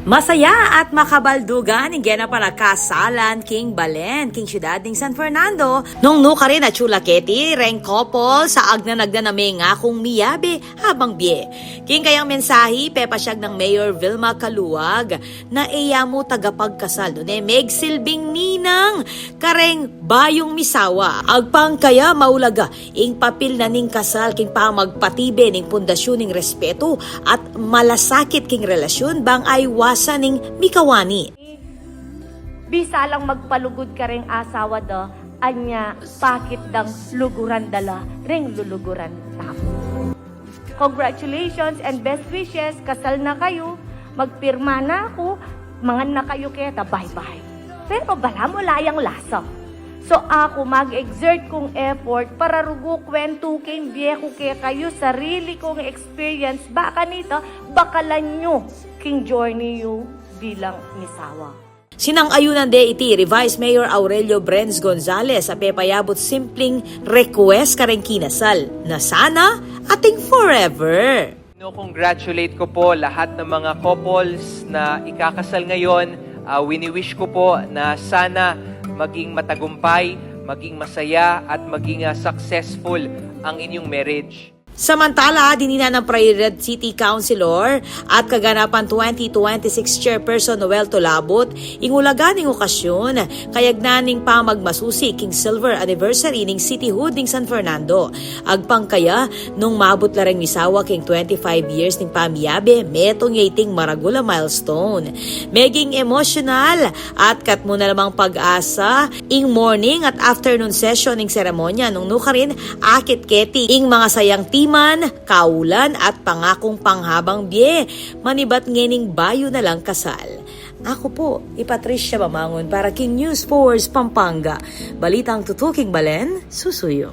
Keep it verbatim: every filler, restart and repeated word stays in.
Masaya at makabaldugan ing ginapan a kasalan king balen king syudad ning San Fernando, nung nukarin atyu la keti reng couple sa agna-agna na mengakung miyabe habang bie. King kayang mensahi, pepasyag nang Mayor Vilma Caluag na e ya mu tagapagkasal, nune megsilbing ninang kareng bayung misawa. Agpang kaya maulaga ing papil na ning kasal king pamagpatibe ning pundasyun ning respetu at malasakit king relasyun bang aiwasan ning mikawani. Bisa lang magpalugud kareng asawa da, anya pakit dang luguran da la reng luluguran tamu. Congratulations and best wishes, kasal na kayu, magpirma na ku, mangan na kayu keta, bye-bye. Pero balamu ala yang lasa. So aku mag-exert kung effort para rugu kwentu king bie ku kekayu, sarili kung experience, baka nita, bakalan yu king journey yu bilang misawa. Sinang-ayunan de iti i Vice Mayor Aurelio Brenz Gonzales a pepayabut simpling request kareng kinasal na sana ating forever. Kino-congratulate ko po lahat ng mga couples na ikakasal ngayon. Ah, wini-wish ko po na sana maging matagumpay, maging masaya, at maging, ah, successful ang inyong marriage. Samantala, dinina ng Prioridad City Councilor at kaganapan twenty twenty-six Chairperson Noel Tolabut ing ulaga ning okasyun kayagnan ning pamagmasusi king silver anniversary ning cityhood ning San Fernando. Agpang kaya, nung mabut la reng misawa king twenty-five years ning pamiyabe, metung ya iting maragul a milestone. Meging emosyonal at katmu na la mang pag-asa ing morning at afternoon session ning seremonya nung nukarin akit keti ing mangasayang timan, kaulan at pangakung panghabang bie manibat ngening bayu na lang kasal. Aku po i Patricia Bamangon para king News Force Pampanga. Balitang tutuking balen, susuyu.